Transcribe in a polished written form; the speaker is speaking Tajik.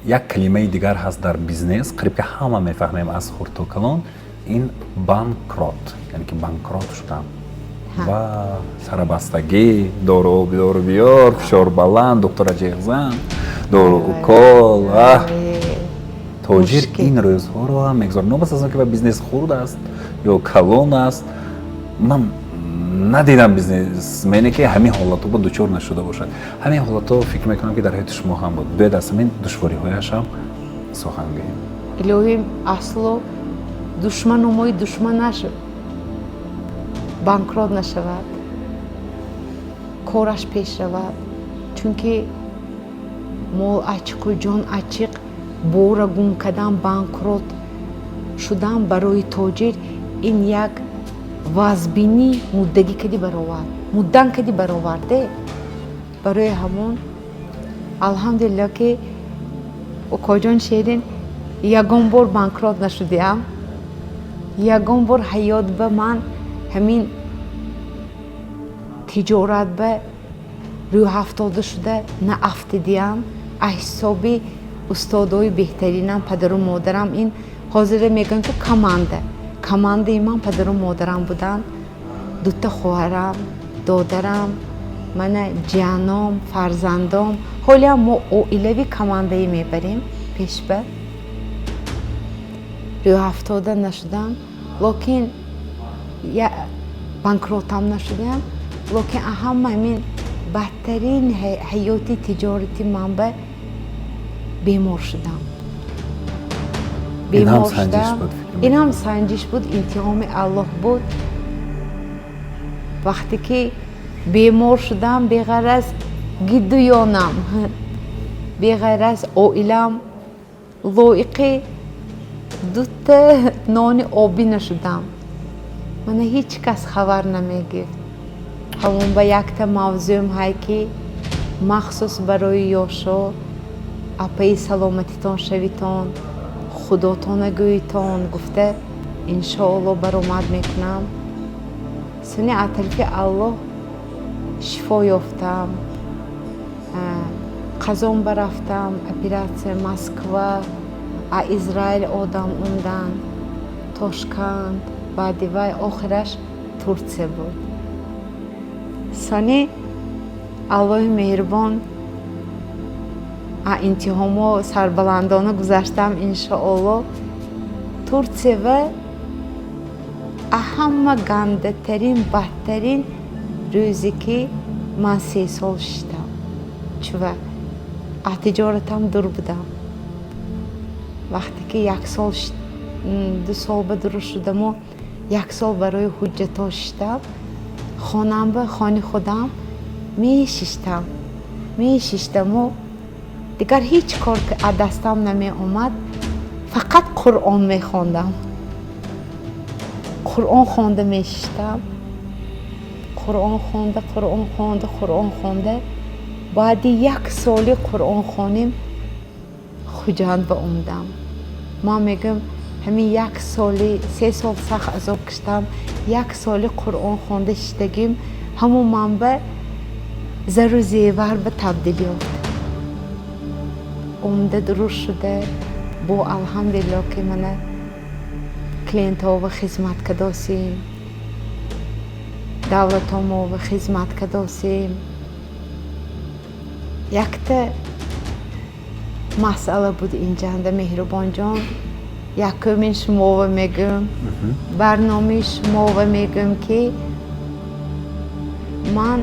Як калимаи дигар ҳаст дар бизнес, қариб ки ҳама мефаҳмем, аз хурд то калон, ин банкрот, яъне ки банкрот шудан ва сарабастагӣ, дору дору биёр, фишор баланд, доктора ҷеғзан, дору, укол. Тоҷир ин рӯзҳоро ҳам мегузорад, нобаст аз он ки ба бизнес хурд аст ё калон аст. Ман надидам бизнесмене, ки ҳамин ҳолатҳо ба дучор нашуда бошад. Ҳамин ҳолатҳо, фикр мекунам, ки дар ҳаёти шумо ҳам буд. Биёед, аз ҳамин душвориҳояш ҳам сухан гӯем. Илоҳӣ, асло душману мои душманаш банкрот нашавад, кораш пеш равад, чунки мол ачиқу ҷон ачиқ. Бора гум кардан, банкрот шудан барои тоҷир ин як вазбинӣ, муддагӣ кади баровард, муддан кади бароварде. Барои ҳамон, алҳамдулилло, ки, укоҷон Шерин, ягон бор банкрот нашудиам. Ягон бор ҳаёт ба ман ҳамин тиҷорат ба рӯҳафтода шуда наафтидиам, аз ҳисоби устодои беҳтаринам, падару модарам. Ин ҳозира мегӯям, ки командаи ман падару модарам буданд, дута хоҳарам, додарам, мана ҷианом, фарзандом. Ҳолиам мо оилавӣ командаи мебарем пешба. Рӯҳафтода нашудам, локин банкротам нашудам. Локин ҳама ҳамин бадтарин ҳаёти тиҷорати ман ба бемор шудам. Бемор шудам, ин ҳам санҷиш буд, имтиҳони Аллоҳ буд. Вақте ки бемор шудам, беғайр аз гидду ёнам, беғайр аз оилам, лоиқи дута нони обӣ нашудам. Мана ҳеҷ кас хабар намегирифт. Ҳамон ба якта мавзӯем ҳай, ки махсус барои ёшо: апаи саломатитон шавитон, худотона гӯитон гуфта, иншоалло, баромад мекунам. Суни аз тарафи Аллоҳ шифо ёфтам. Қазон барафтам, оператсия Москва, а Израил одам омдан, Тошканд, баъди вай охираш Турсия буд. Сони Аллоҳи меҳрубон, а имтиҳонҳо сарбаландона гузаштам, иншоалло. Турсия ва ҳама гандатарин, бадтарин рӯзе, ки ман 3 сол шиштам, чува аз тиҷоратам дур будам. Вақте ки як сол, 2 сол ба дур шудаму як сол барои ҳуҷҷатҳо шиштам, хонам ба хони худам мешиштам, мешиштаму дигар ҳеҷ кор аз дастам намеомад, фақат Қуръон мехондам. Қуръон хонда мешиштам, Қуръон хонда, Қуръон хонда, Қуръон хонда. Баъди як соли Қуръон хонем, Хуҷанд ба омадам. Ман мегӯям, ҳамин як соли, 3 сол сахт азоб киштам, як соли Қуръон хонда шиштагим ҳамон ман ба зару зевар ба табдил ёфт. Омда дуруст шуда бо, алҳамдулилло, ки мана клиентҳова хизмат кардосем, давлатомова хизмат кардосем. Якта масъала буд инҷанда, Меҳрубонҷон. Якумин шумова мегӯм, барномаи шумова мегӯм, ки ман